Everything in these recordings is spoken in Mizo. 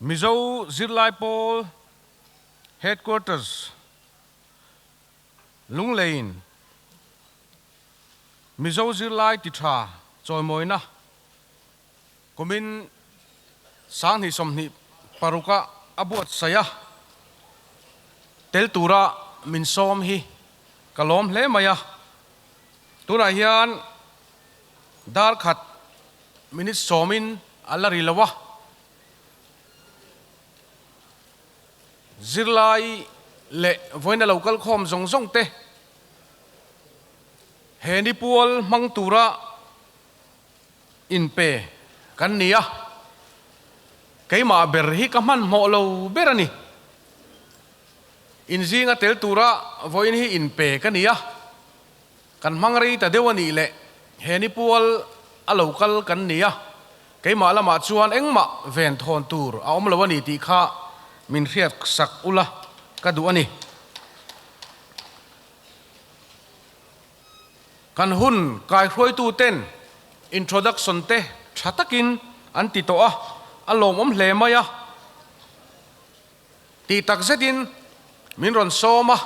Mizo Zirlai Pawl Headquarters Lungleiin Mizo Zirlai Titha Chawimawina Kumin 2026 a a buatsaih a, tel tura min sawm hi ka lawm hle mai a. Tunah hian dar khat minute sawmin a la ri lo a, zirlai leh vawiina lo kal khawm zawng zawng te he ni pual hmang tura inpe kan ni a, keimah ber hi ka hmanhmawh lo ber a ni. Inzinga tel tura vawiin hi inpe ka ni a, kan hmang rei ta deuh a nih leh he ni pual a lo kal kan ni a, keimah lamah chuan engmah ven thawn tur a awm lo a ni tih kha min hriat sak ula ka duh a ni. Kan hun kaihruaituten introduction te tha takin an ti tawh a, a lawmawm hle mai a. Tih tak zetin min rawn sawm a.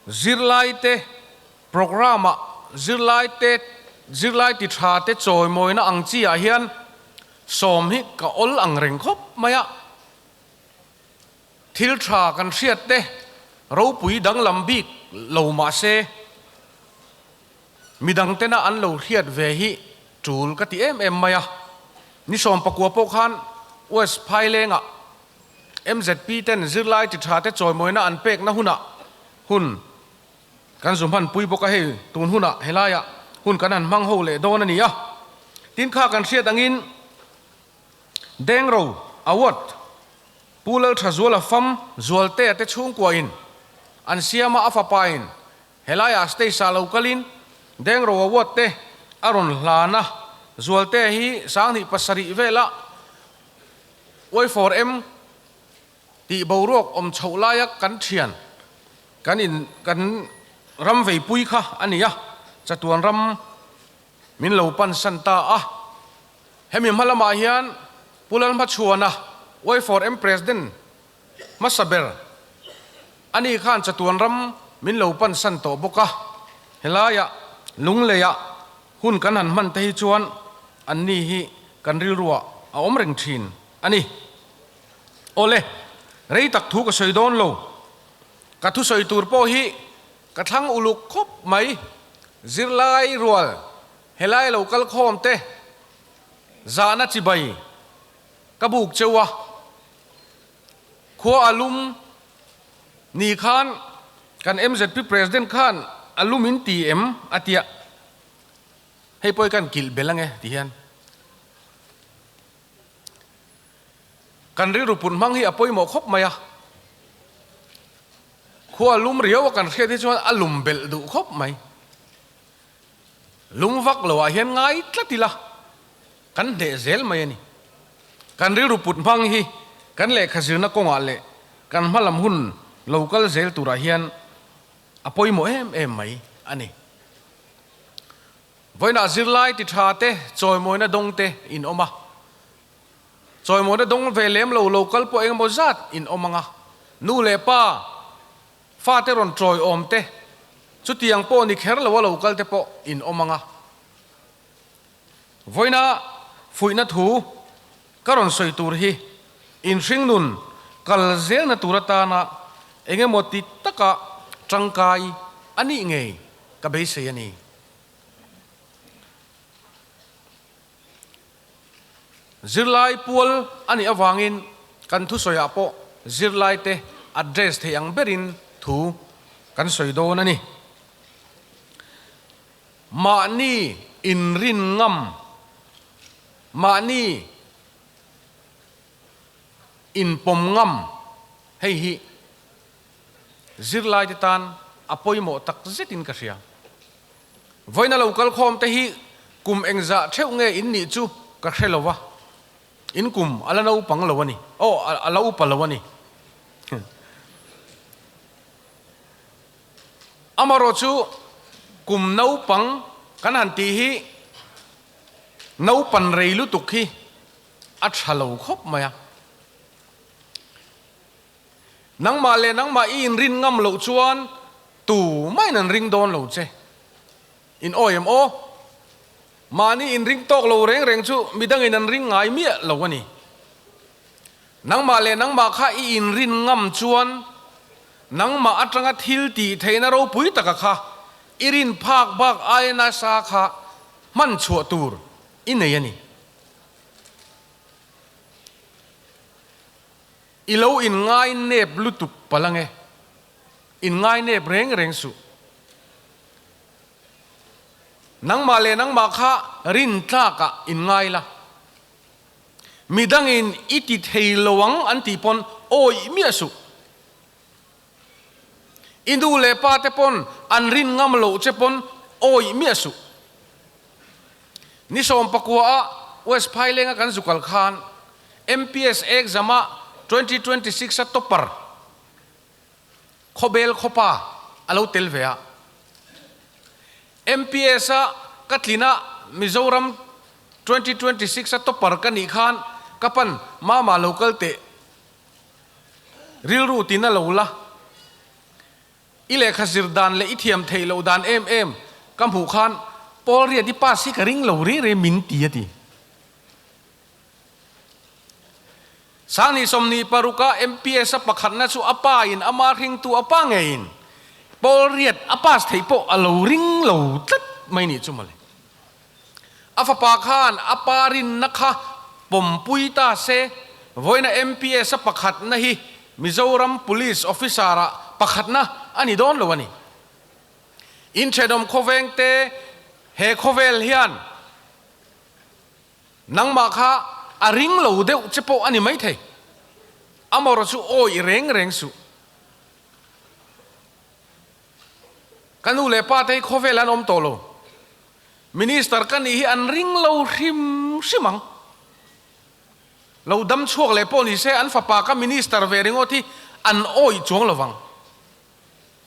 Zirlaite programme-ah zirlaite zirlai ti tha te chawimawina ang chi ah hian sawm hi ka awl ang reng khawp mai a. Thil tha kan hriat te ropui danglam bik lo mah se, midang tena an lo hriat ve hi tul ka ti em em mai a. Ni 19 pawh khan West Phailengah MZP ten zirlai ti tha te chawimawina an pekna hunah hun kan zu hmanpui bawk a, hei tun hunah helaiah hun kan han hmang ho leh dawn a ni a. Tin kha kan hriat angin Dengro Award Pu Lalthazuala fam Zualtea te chhungkuain an siam a, a fapain helaiah stage ah lo kalin Dengro Award te a rawn hlan a, Zualtea hi 2007 vela Y4M tih boruak awm chhoh laia kan thian kan in kan ram veipui kha a ni a, chatuan ram min lo pansan ta a. Hemi hma lamah hian Pu Lalhmachhuana, Y4M President hmasa ber a nih khan chatuan ram min lo pansan tawh bawk a, helaiah Lungleiah hun kan han hman te hi chuan anni hi kan rilruah a awm reng thin a ni. Awle, rei tak thu ka sawi dawn lo. Ka thusawi tur pawh hi ka thlang uluk khawp mai. Zirlai rual Helai lo kal khawm te zahna chibai ka buk cheu a, khua a lum ni khan kan MZP President khan a lum in ti em a tia, hei pawh hi kan kilh belh ange ti hian kan rilru put hmang hi a pawimawh khawp mai a, khua a lum riau a kan hriat hi chuan a lum belh duh khawp mai. Lung vak lo ah hian ngai tlat ila kan hneh zel mai a ni. Kan rilru put hmang hi kan lehkha zirna kawngah leh kan hmalam hun lo kal zel turah hian a pawimawh em em mai a ni. Vawiinah zirlai ti tha te chawimawina dawng te in awm a, chawimawina dawng ve lem lo lo kal pawh engemaw zat in awm ang a, nu leh pa Fate rawn tawiawm te, chutiang pawh ni kher lo a lo kal te pawh in awm ang a. Vawiina fuihna thu ka rawn sawi tur hi inhring nun kal zelna tur atana eng emaw ti taka tangkai a nih ngei ka beisei a ni. Zirlai pual a nih avangin kan thusawiah pawh zirlaite address thei ang berin thu kan sawi dawn a ni. Mahni inrin ngam, mahni inpawm ngam hei hi zirlaite tan a pawimawh tak zetin ka hria. Vawiina lo kal khawm te hi kum engzah theuh nge in nih chu ka hre lo va, in kum a la naupang lo a ni, aw a la upa lo a ni. Amarawh chu kum naupang kan han tih hi Naupan rei lutuk hi a tha lo khawp mai a. Nangmah leh nangmah i inrin ngam loh chuan tu mahin an ring dawn lo che. In awi em aw? Mahni inring tawk lo reng reng chu midangin an ring ngai miah lo a ni. Nangmah leh nangmah kha i inrin ngam chuan nangmah atanga thil tih theihna ropui taka kha i rin phak bak aia nasa kha hman chhuah tur i nei a ni. I lo inngai nep lutuk palh ange. Inngai nep reng reng suh. Nangmah leh nangmah kha rintlakah inngai la. Midangin i ti thei lo ang an tih pawn awih miah suh. I nu leh pa te pawn an rin ngam loh che pawn awih miah suh. Ni 19 ah West Phailenga kan zukal khan MPS exam ah 2026 a topper Khawbel khawpa a lo tel ve a. MPS a ka tlin a Mizoram 2026 a topper ka nih khan ka pan mama lo kal teh Rilru tin a lo la. I lehkha zir dan leh i thiam theih loh dan em em ka hmuh khan Paul Riat i pass hi ka ring lo rih rih min ti a ti. 2026 a MPS a pakhatna chu a pa in ama hringtu a pa ngeiin Paul Riat a pass theih pawh a lo ring lo tlat mai nih chu mawle. A fapa khan a pa rinna kha pawmpui ta se, vawiina MPS a pakhatna hi Mizoram Police Officer-ah pakhatna a ni dawn lo a ni. Inthenawm khawveng te he khawvel hian nangmah kha a ring lo deuh che pawh a ni maithei. Amaherawhchu chu awih reng reng suh. Ka nu leh pa te hi khawvel an awm tawh lo. Minister ka nih hi an ring lo hrim hrim ang. Lo dam chhuak leh pawh ni se an fapa ka minister ve ringawt hi an awih chuang lo vang.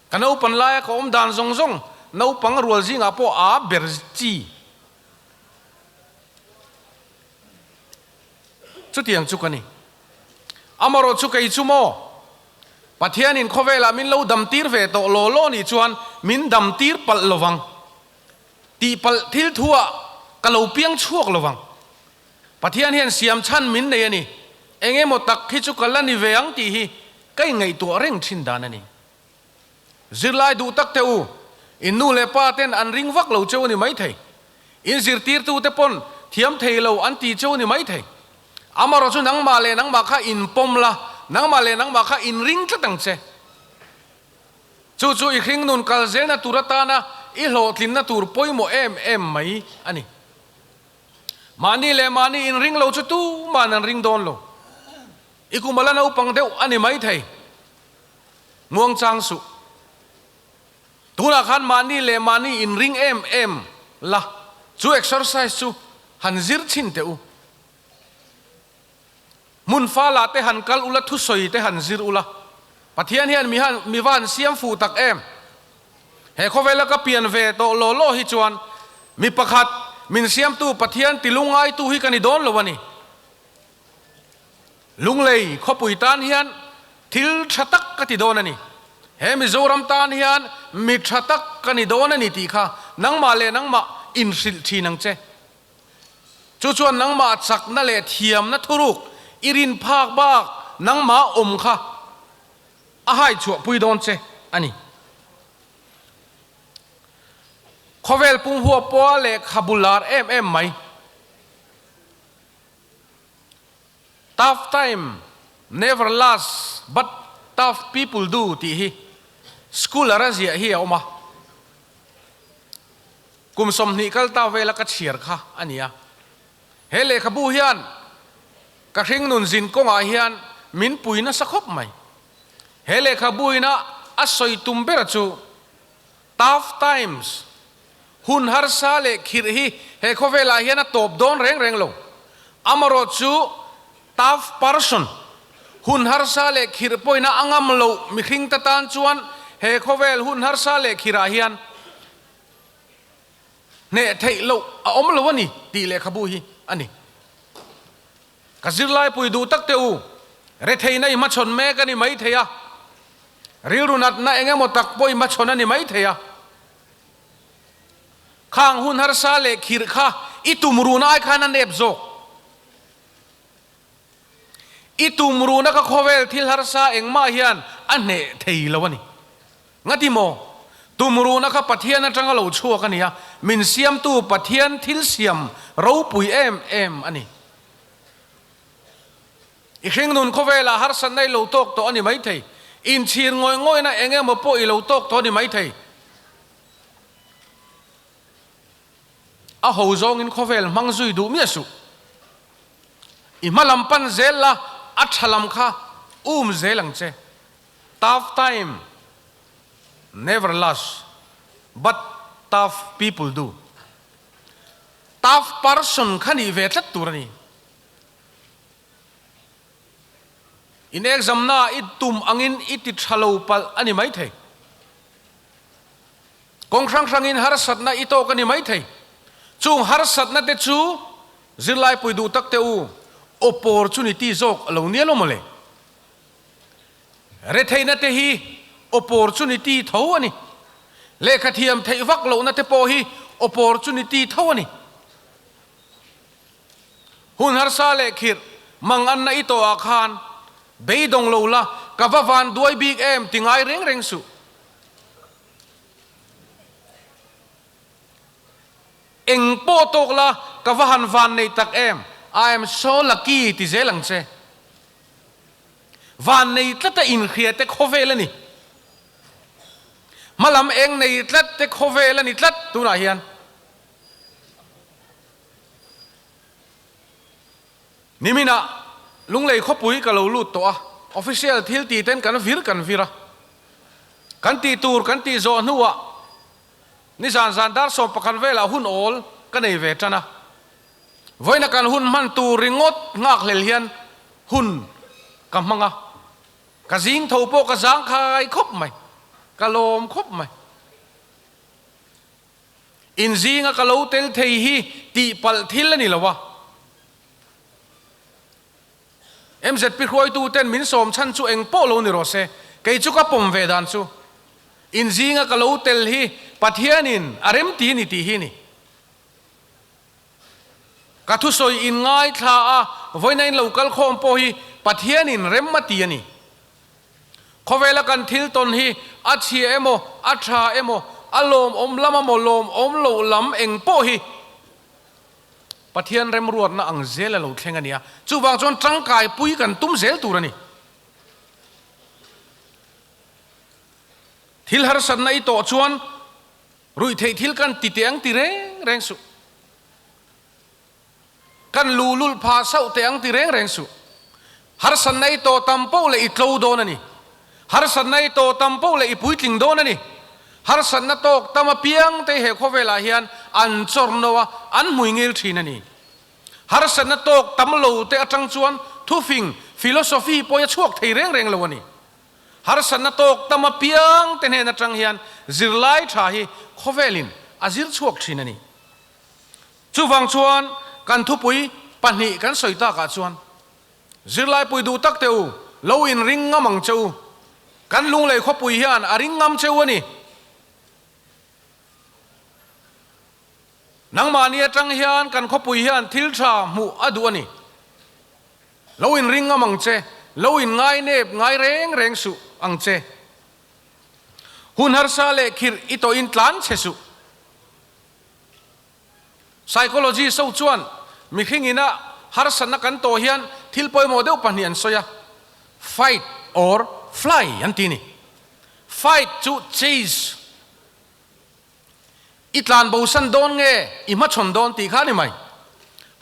Ka naupan laia ka awm dan zawng zawng naupang rual zingah pawh aa ber chi. Chutiang chu ka ni. Amaherawh chu kei chu maw? Pathianin khawvelah min lo damtir ve tawh law law nih chuan min damtir palh lo vang. Tihpalh thil thuah ka lo piang chhuak lo vang. Pathian hian siam chhan min nei a ni. Eng emaw tak hi chu ka la ni ve ang tih hi ka inngaihtuah reng thin dan a ni. Zirlai duh tak teh u, in nu leh pa ten an ring vak lo cheu a ni maithei. In zirtirtute pawn thiam thei lo an ti cheu a ni maithei. Amaherawh chu nangmah leh nangmah kha in pawm la, nangmah leh nangmah kha in ring tlat ang che. Chu chu i hringnun kal zelna tur atana i hlawhtlinna tur pawimawh em em mai a ni. Mahni leh mahni in ring lo chu tuman an ring dawn lo. I kum ala naupang deuh a ni maithei. Muangchang suh. Tunah khan mahni leh mahni in ring em em la, chu exercise chu han zir chhin teh u. Hmun fala te han kal ula, thusawi te han zir ula. Pathian hian mi han mi va han siam fuh tak em? He khawvela ka pian ve tawh law law hi chuan mi pakhat min siamtu Pathian ti lungaitu hi ka ni dawn lo a ni. Lunglei khawpui tan hian thil tha tak ka ti dawn a ni. He Mizoram tan hian mi tha tak ka ni dawn a ni tih kha nangmah leh nangmah inhrilh thin ang che. Chu chuan nangmah chakna leh thiamna thuruk i rin phak bak nangmah awm kha a hai chhuahpui dawn che a ni. Khawvel pumhua pawha lehkhabu lar em em mai. Tough time never last but tough people do tih hi scholar a ziah hi a awm a. Kum 20 kal ta vela ka chhiar kha a ni a. He lehkhabu hian ka hringnun zin kawngah hian min pui nasa khawp mai. He lehkhabu ina a sawi tum bera chu Tough times, hun harsa leh khirh hi he khawvelah hian a tawp dawn reng reng lo. Amaherawh chu tough person, hun harsa leh khirh pawhin a ngam loh mihring te tan chuan he khawvel hun harsa leh khirhah hian. Hneh theih loh a awm lo a ni tih lehkhabu hi a ni. Ka zirlaipui duh tak teh u, retheihna i hmachhawn mek a ni maithei a, rilru natna eng emaw tak pawh i hmachhawn a ni maithei a. Khang hun harsa leh khirh kha i tum runa ai khan a nep zawk. I tum runa ka khawvel thil harsa engmah hian a hneh thei lo a ni. Ngati maw? Tum runa kha Pathian atanga lo chhuak a ni a, min siamtu Pathian thil siam ropui em em a ni. I hringnun khawvelah harsatna i lo tawk tawh a ni maithei. Inchhir ngawih ngawihna eng emaw pawh i lo tawk tawh a ni maithei. A ho zawngin khawvel hmang zui duh miah suh. I hma lam pan zel la, a tha lam kha um zel ang che. Tough time never last but tough people do. Tough person kha nih ve tlat tur a ni. In exam-na i tum angin i ti tha lo palh a ni maithei. Kawng hrang hrangin harsatna i tawk a ni maithei. Chung harsatna te chu zirlai pui duh tak te u, opportunity zawk a lo nia lo mawle. Retheihna te hi opportunity tho a ni. Lehkha thiam theih vak lohna te pawh hi opportunity tho a ni. Hun harsa leh khirh mang anna i tawh ah khan beidawng lo la, ka va van duai bik em ti ngai reng reng suh. Eng pawh tawk la, ka va han van nei tak em, I am so lucky ti zel ang che. Van nei tlata inhria te khawvel a ni. Hmalam eng nei tlat te khawvel a ni tlat tunah hian. Niminah Lunglei khawpui ka lo lut tawh a, official thil ti ten kan vir kan vir a. Kan tih tur kan tih zawh hnuah nizan zan dar 11 velah hun awl ka nei ve tan a. Vawiina kan hun hman tur ringawt nghakhlel hian hun ka hmang a, ka zing tho pawh ka zangkhai khawp mai, ka lawm khawp mai. Inzinga ka lo tel thei hi tihpalh thil a ni lo a. MZP hruaitu ten min sawm chhan chu eng pawh lo ni rawh se, kei chu ka pawm ve dan chu inzinga ka lo tel hi Pathianin a remti ni tih hi ni. Ka thusawi in ngaithla a, vawiina in lo kal khawm pawh hi Pathianin rem a ti a ni. Khawvela kan thil tawn hi a chhia emaw, a tha emaw, a lawmawm lam emaw, lawmawm loh lam eng pawh hi Pathian remruatna ang zel a lo thleng a nia. Chuvang chuan tangkaipui kan tum zel tur a ni. Thil harsatna i tawh chuan Ruihtheih thil kan ti teh ang ti reng reng suh. Kan luhlulh phah sauh teh ang ti reng reng suh. Harsatna i tawh tam poh leh i tlo dawn a ni. Harsatna i tawh tam poh leh i puitling dawn a ni. Harsatna tawk tam apiang te he khawvelah hian an chawr no a, an hmui ngil thin a ni. Harsatna tawk tam lo te atang chuan thufing, philosophy, pawh a chhuak thei reng reng lo a ni. Harsatna tawk tam apiang te hnen atang hian zirlai tha hi khawvelin a zir chhuak thin a ni. Chuvang chuan kan thupui pahnih kan sawi takah chuan zirlai pui duh tak teh u, lo inring ngam ang che u. Kan Lunglei khawpui hian a ring ngam che u a ni. Nangmahni atang hian kan khawpui hian thil tha hmuh a duh a ni. Lo inring ngam ang che, lo in ngai nep ngai reng reng suh ang che. Hun harsa leh khirh i tawhin tlan che suh. Psychology so chuan mihring ina harsatna kan tawh hian thil pawimawh deuh pahnih an sawi a, fight or fly an ti ni. Fight chu chase. I tlan bosan dawn nge i hmachhawn dawn tih kha a ni mai.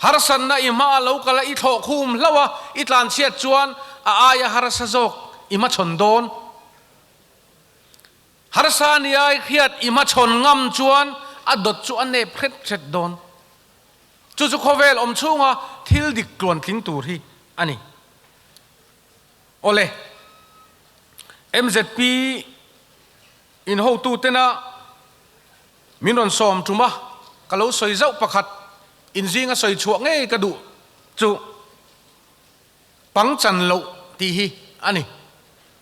Harsatna i hma a lo kal a, i thlawh khum hlauh a, i tlan chhiat chuan a aia harsa zawk i hmachhawn dawn. Harsa ni ai hriat i hmachhawn ngam chuan a dawt chu a nep hret hret dawn. Chu chu khawvel awm chhunga thil dik tluantling tur hi a ni. Awle, MZP In hotutena min rawn sawm tum a. ka lo sawi zauh pakhat inzinga sawi chhuah ngei ka duh chu pangchan loh tih hi a ni.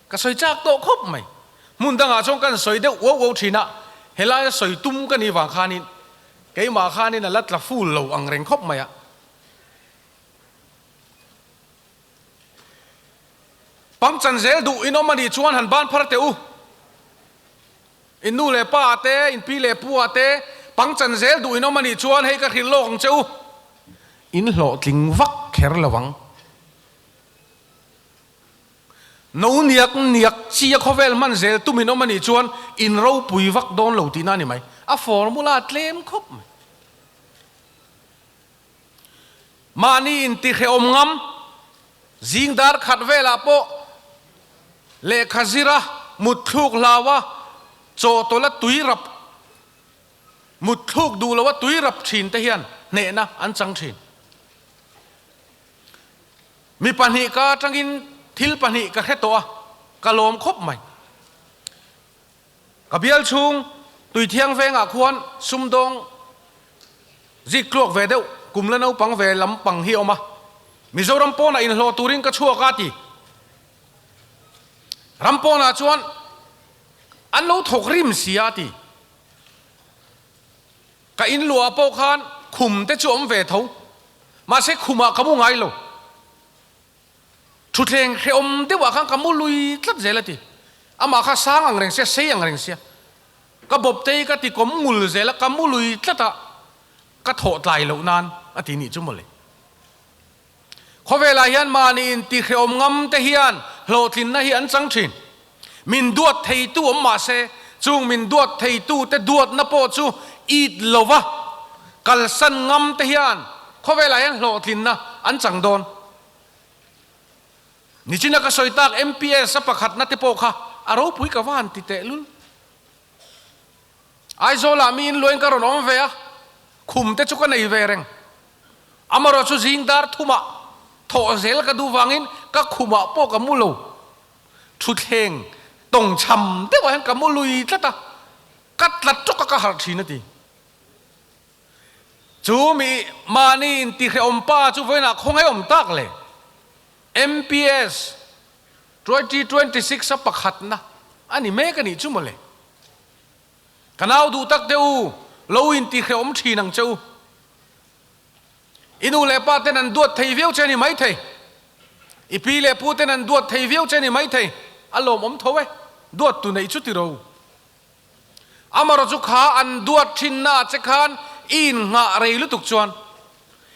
Ka sawi chak tawh khawp mai. Hmun dangah chuan kan sawi deuh uau uau thin a, helaia sawi tum ka nih vang khanin keimah khanin a la tla ful lo ang reng khawp mai a. Pangchan zel duh in awm a nih chuan han ban phar teh u. In nu leh pa ah te, in pi leh pu ah te pangchan zel duh in awm a nih chuan hei ka hrilh lawk ang che u. In hlawhtling vak kher lo ang. No niak niak chi a khawvel hman zel tum in awm a nih chuan in ropui vak dawn lo tihna a ni mai. A formula tlem khawp mai. Mahni intihrehawm ngam, zing dar khat velah pawh lehkha zira mutthluk hlaua chawhtawlha tui rap, mutthluk duh loa tui rap thin te hian hnehna an chang thin. Mi pahnih ka atangin thil pahnih ka hre tawh a, ka lawm khawp mai. Ka bial chhung Tuithiang vengah khuan sumdawng zik tluak ve deuh kum la naupang ve lam pang hi a awm a, Mizoram pawnah inhlawh turin ka chhuak a ti. Ram pawnah chuan an lo thawk rim si a ti. Ka inluah pawh khan khum te chu awm ve tho, mahse khumah ka mu ngai lo. Thutthleng hrehawm deuhah khan ka mu lui tlat zel a ti. Amah kha sang ang reng sia, sei ang reng sia. Ka bawptei ka ti kawm ngul zel a, ka mu lui tlat a, ka thawh tlai loh nan a ti nih chu mawle. Khawvelah hian mahni inti hrehawm ngam te hian hlawhtlinna hi an chang thin. Min duat theitu awm mah se, chung min duat theitu te duatna pawh chu it lova kalsan ngam te hian khawvelah hian hlawhtlinna an chang dawn. Nichina ka sawi tak MPS a pakhatna te pawh kha a ropui ka va han ti teh lul. Aizawlah mi inluain ka rawn awm ve a, khum te chu ka nei ve reng. Amarawh chu zing dar thumah thawh zel ka duh vangin ka khumah pawh ka mu lo. Thutthleng tawng chham deuhah hian ka mu lui tlat a, ka tla tawk a ka harh thin a ti. Chu mi mahni intihrehawm pa chu vawiinah khawngaih awm tak le? MPS 2026 a pakhatna a ni mek a nih chu mawle. Ka nau duh tak te u, lo intihrehawm thin ang che u. I nu leh pa ten an duat thei viau che a ni maithei. I pi leh pu ten an duat thei viau che a ni maithei. A lawmawm tho e, duat tu neih chu ti ro. Amarawh chu kha an duat thinna ah che khan i innghah rei lutuk chuan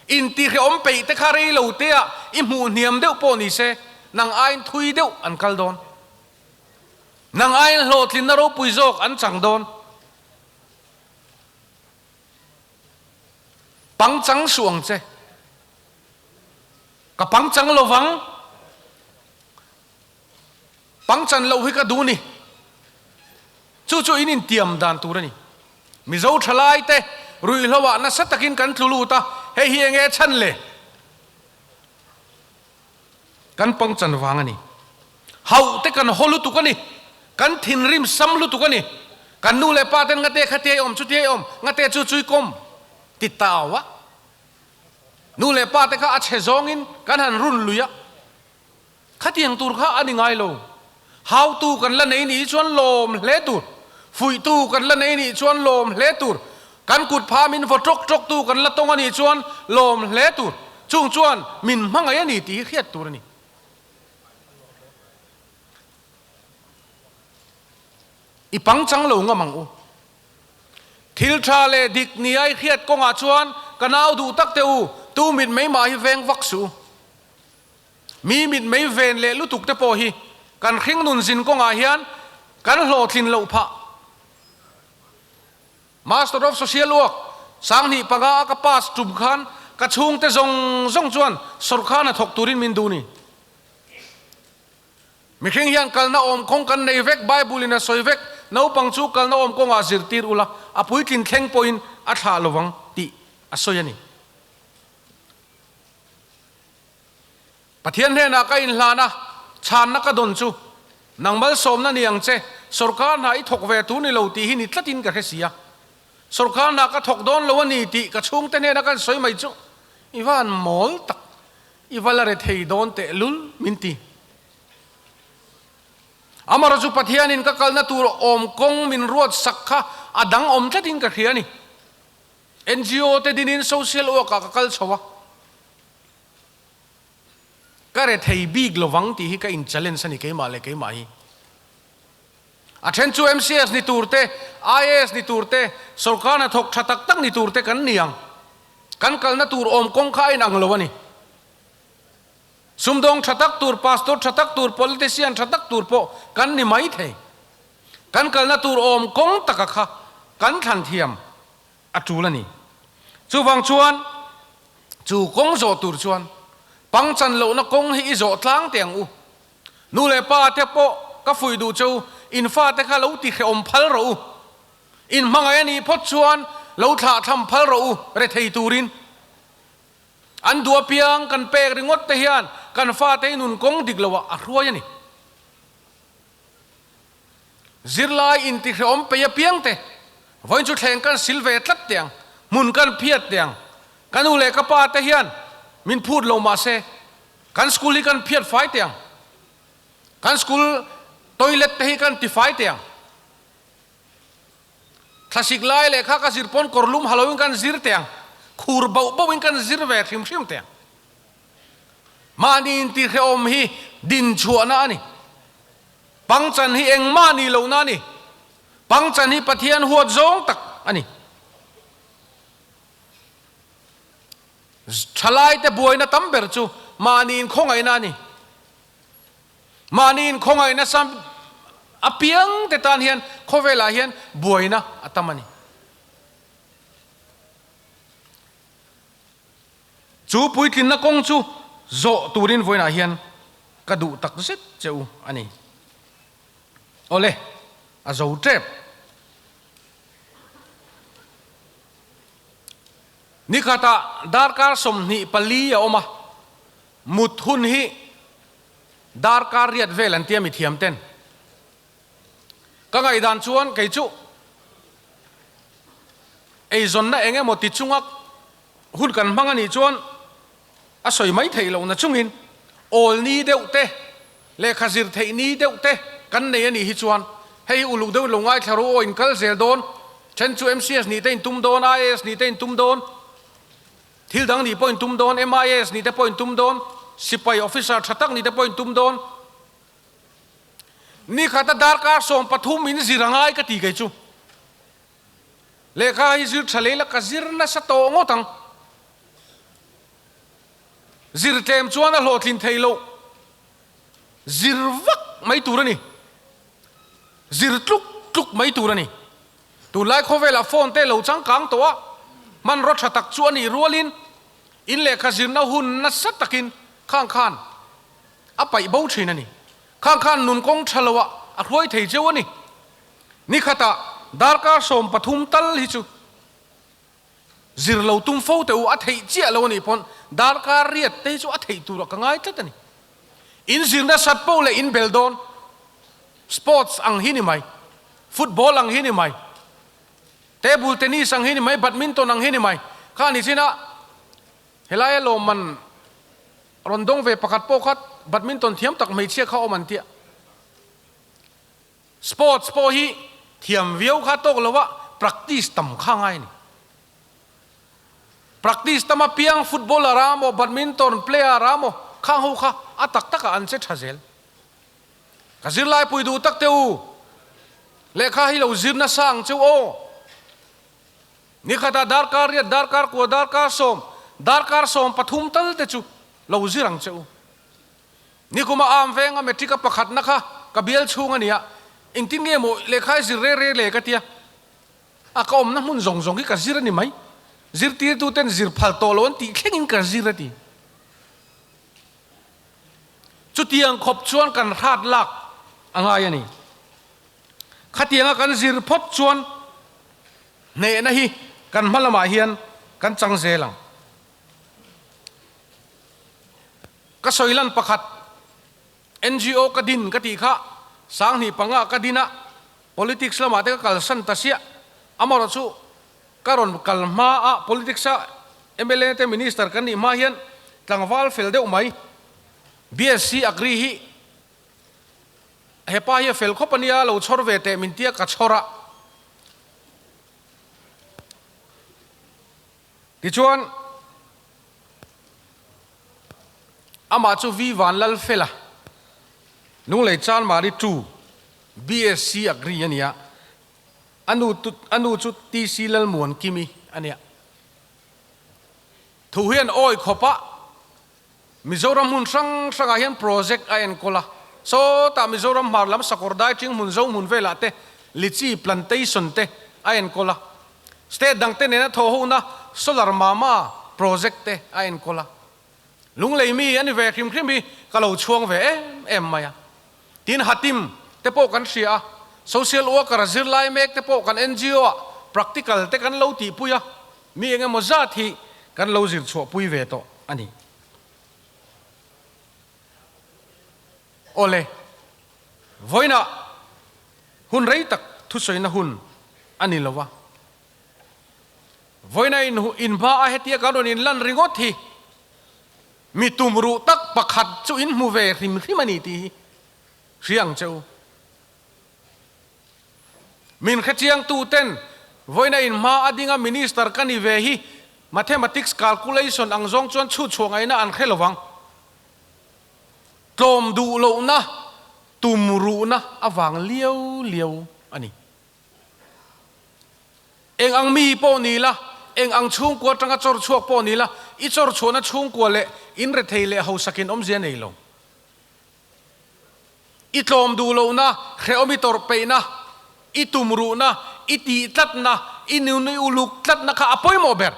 intihrehawm peih te kha rei lo te ah i hmuh hniam deuh pawh ni se nang aiin thui deuh an kal dawn. Nang aiin hlawhtlinna ropui zawk an chang dawn. Pangchang suh ang che. Ka pangchang lo vang. Pangchan loh hi ka duh ni. Chu chu in intiam dan tur a ni. Mizo thalai te ruihhlo ah nasa takin kan tlu lut a, hei hi enge chhan le? Kan pangchan vang a ni. Hauh te kan haw lutuk a ni. Kan thinrim sam lutuk a ni. Kan nu leh pa ten ngate kha tia i awm chu tia i awm, ngate chu chu i kawm ti tau a. Nu leh pa te kha a chhe zawngin kan han run lui a. Khatiang tur kha a ni ngai lo. Hautu kan la nei nih chuan lawm hle tur. Fuihtu kan la nei nih chuan lawm hle tur. Kan kut pha min vaw tawk tawk tu kan la tawng a nih chuan lawm hle tur. Chung chuan min hmangaih a ni tih hi hriat tur a ni. I pangchang lo ngam ang u. Thil tha leh dik ni a i hriat kawngah chuan ka nau duh tak teh u, tu mit mai mah hi veng vak suh u. Mi mit mei ven leh lutuk te pawh hi kan hringnun zin kawngah hian kan hlawhtlin loh phah. Master of Social Work 2005 a ka pass tum khan ka chhungte zawng zawng chuan sawrkar hna thawk turin min duh ni. Mihring hian kalna awm kawng kan nei vek, Bible in a sawi vek, naupang chu kalna awm kawngah zirtir ula, a puitlin thleng pawhin a thlah lovang tih a sawi a ni. Pathian hnenah ka inhlan a, chhanna ka dawn chu, Nang malsawmna ni ang che, sawrkar hna i thawk ve tur ni lo tih hi ni tlatin ka hre si a. Sorkar hna ka thawk dawn lo a ni tih ka chhungte hnena kan sawi mai chu i van mawl tak, i va la re thei dawn teh lul min ti. Amarawh chu Pathianin ka kalna tur awm kawng min ruat sak kha a dang awm tlatin ka hria a ni. NGO te dinin social work ah ka kal chho a, ka re thei bik lovang tih hi ka in challenge a ni keimah leh keimah hi. A then chu MCS ni tur te, IAS ni tur te, sorkar hnathawk tha tak tak ni tur te kan ni ang. Kan kalna tur awm kawng kha a inang lo a ni. Sumdawng tha tak tur, pastor tha tak tur, politician tha tak tur pawh kan ni mai thei. Kan kalna tur awm kawng taka kha kan thlan thiam a tul a ni. Chuvang chuan chu kawng zawh tur chuan pangchan lohna kawng hi i zawh tlang teh ang u. Nu leh pa te pawh ka fuih duh che u, in fate kha lo ti hrehawm phal rawh u. In hmangaih a nih phawt chuan lo thlah tham phal rawh u rethei turin. An duh apiang kan pek ringawt te hian kan fate hi nun kawng dik loah a hruai a ni. Zirlai inti hrehawm pei apiang te, vawiin chu thleng kan sil ve tlat teh ang, hmun kan phiat teh ang. Ka nu leh ka pa te hian min phut lo mah se, kan school hi kan phiat fai teh ang. Kan school toilet te hi kan ti fai teh ang. Thlasik lai leh kha ka zir pawn kawr lum haloin kan zir teh ang, khur bauh bauhin kan zir ve hrim hrim teh ang. Mahni intihrehawm hi dinchhuahna a ni. Pangchan hi engmah ni lohna a ni. Pangchan hi Pathian huat zawng tak a ni. Thalaite buaina tam ber chu mahni inkhawngaihna a ni. Mahni inkhawngaihna sam apiangte tan hian khawvelah hian buaina a tam a ni. Chu puitlinna kawng chu zawh turin vawiinah hian ka duh tak zet che u a ni. Awle, a zo tep. Nikhatah darkar 24 a awm a, mut hun hi darkar riat vel an tia mithiam ten. Ka ngaihdan chuan kei chu eizawnna eng emaw ti chunga hun kan hmang a nih chuan a sawi mai theih lohna chungin awl ni deuh te, lehkha zir theih ni deuh te kan nei a nih hi chuan hei hi uluk deuhin lo ngaithla ru aw in kal zel dawn, then chu MCS nih te in tum dawn, IAS nih te in tum dawn, thil dang nih pawh in tum dawn, MIAS nih te pawh in tum dawn, sipai officer tha tak nih te pawh in tum dawn. Nikhata darkar 13 in zir a ngai ka ti kei chu. Lehkha hi zir tha lei la ka zir nasa tawh ngawt ang. Zir tlem chuan a hlawhtlin thei loh. Zir vak mai tur a ni. Zir tluk tluk mai tur a ni. Tunlai khawvelah phone te lo changkang tawh a, hmanraw tha tak chu a nih rualin in lehkha zirna hun nasa takin khang khan a paih bo thin a ni. Khang khan nun kawng tha loah a hruai thei cheu a ni. Ni khatah darkar 13 tal hi chu zir lo tum fo teh u, a theih chiah lo a nih pawn darkar riat te hi chu a theih turah ka ngai tlat a ni. In zir nasat poh leh in bel dawn, sports ang hi ni mai, football ang hi ni mai, table tennis ang hi ni mai, badminton ang hi ni mai, kha ni chin a helaia lawmman rawn dawng ve pakhat pawh kha badminton thiam tak hmeichhia kha awm an tia. Sports pawh hi thiam viau kha tawk lo a, practice tam kha ngai a ni. Practice tam apiang footballer a maw, badminton player a maw, khang ho kha a tak takah an che tha zel. Ka zirlai pui duh tak teh u, lehkha hi lo zir nasa ang cheu aw. Nikhatah darkar riat, darkar kua, darkar sawm, darkar 13 tal te chu lo zir ang cheu. Nikuma am venga matric a pakhatna kha ka bial chhung a nia, engtin nge maw lehkha i zir re re le ka tia, a ka awmna hmun zawng zawng hi ka zir a ni mai, zirtirtuten zir phal tawh lo an tih thlengin ka zir a ti. Chutiang khawp chuan kan hrat lak a ngai a ni. Khatianga kan zir phawt chuan hnehna hi kan hma lamah hian kan chang zel ang. Ka sawi lan pakhat, NGO ka din ka tih kha 2005 ka din a, politics lamah te ka kalsan ta siah. Amarawh chu Ka rawn kal hma a politics a mla te minister kan nih hma hian tlangval fel deuh mai. BSc Agri hi hepa hi a fel khawp ania lo chhawr ve teh min tia ka chhawr a. Tichuan amah chu V Vanlalfela Lunglei Chanmari 2 BSc Agri ania. A nu a nu chu TC Lalmuankimi a nia. Thu hian awi khawp a, Mizoram hmun hrang hrangah hian project a enkawl a. Sawtah Mizoram hmar lam Sakawr dai ṭing hmun zo hmun velah te litchi plantation te a enkawl a. State dangte nena thawhhona solar mama project te a enkawl a. Lunglei mi a ni ve hrim hrim hi ka lo chhuang ve em em mai a. Tin Hatim te pawh kan hria a, social worker zirlai mek te pawh kan NGO ah practical te kan lo tihpui a, mi eng emaw zat hi kan lo zir chhuahpui ve tawh a ni. Awle, vawiinah hun rei tak thusawina hun a ni lo va, vawiinah inhma a hetia kan rawn inlan ringawt hi Mi tumruh tak pakhat chu in hmu ve hrim hrim a ni tih hi hria ang che u. Min hrechiangtu ten vawiina in hma a dinga minister ka ni ve hi mathematics calculation ang zawng chuan chhut chhuah ngaihna an hre lovang. Tlawm duh lohna tumruhna avang liau liau a ni. Eng ang mi pawh ni la, eng ang chhungkua atanga chawr chhuak pawh ni la, i chawr chhuahna chhungkua leh in rethei leh hausakin awmzia nei lo. I tlawm duh lohna, hrehawm i tawrh peihna, i tumruhna, i tih tlatna, i nun i uluk tlatna kha a pawimawh ber.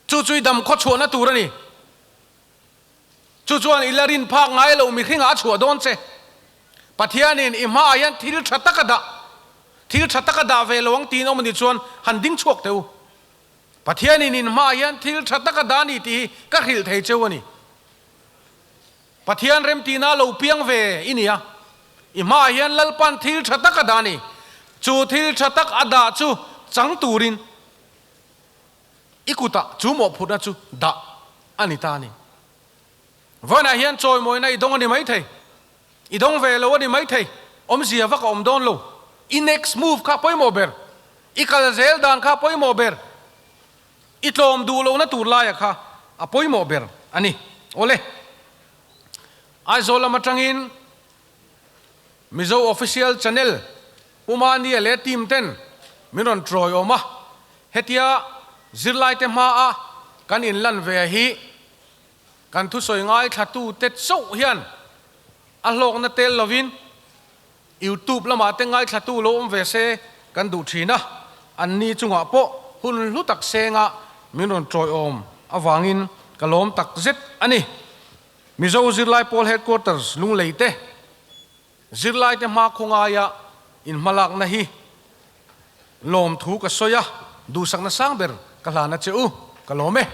Chu chu i dam khaw chhuahna tur a ni. Chu chuan i la rin phak ngai loh mihringah a chhuah dawn che. Pathianin i hmaah hian thil tha tak a dah, thil tha tak a dah ve lo ang tiin awm a nih chuan han ding chhuak teh u. Pathianin in hmaah hian thil tha tak a dah a ni tih hi ka hrilh thei cheu a ni. Pathian remtihna lo piang ve i ni a, i hmaah hian Lalpan thil tha tak a dah a ni. Chu thil tha tak a dah chu chang turin I kutah chu mawhphurhna chu dah a ni ta a ni. Vawiinah hian chawimawina i dawng a ni maithei, i dawng ve lo a ni maithei, awmzia vak a awm dawn lo. I next move kha pawimawh ber, i kal zel dan kha pawimawh ber, i tlawm duh lohna tur laia kha a pawimawh ber a ni. Awle, Aizawl lam atangin Mizo Official Channel Pu Mania leh team ten min rawn trawi awm a, hetia zirlaite hmaa kan inlan ve hi kan thusawi ngaithlatute chauh hian a hlawkna tel lovin YouTube lamah te ngaithlatu lo awm ve se kan duh thin a, anni chungah pawh hun hlu tak senga min rawn trawi awm avangin ka lawm tak zet a ni. Mizo Zirlai Pawl Headquarters Lunglei te Zirlaite hma khawngaia inhmalakna hi lawmthu ka sawi a, duhsakna sang ber ka hlan a che u, ka lawm e.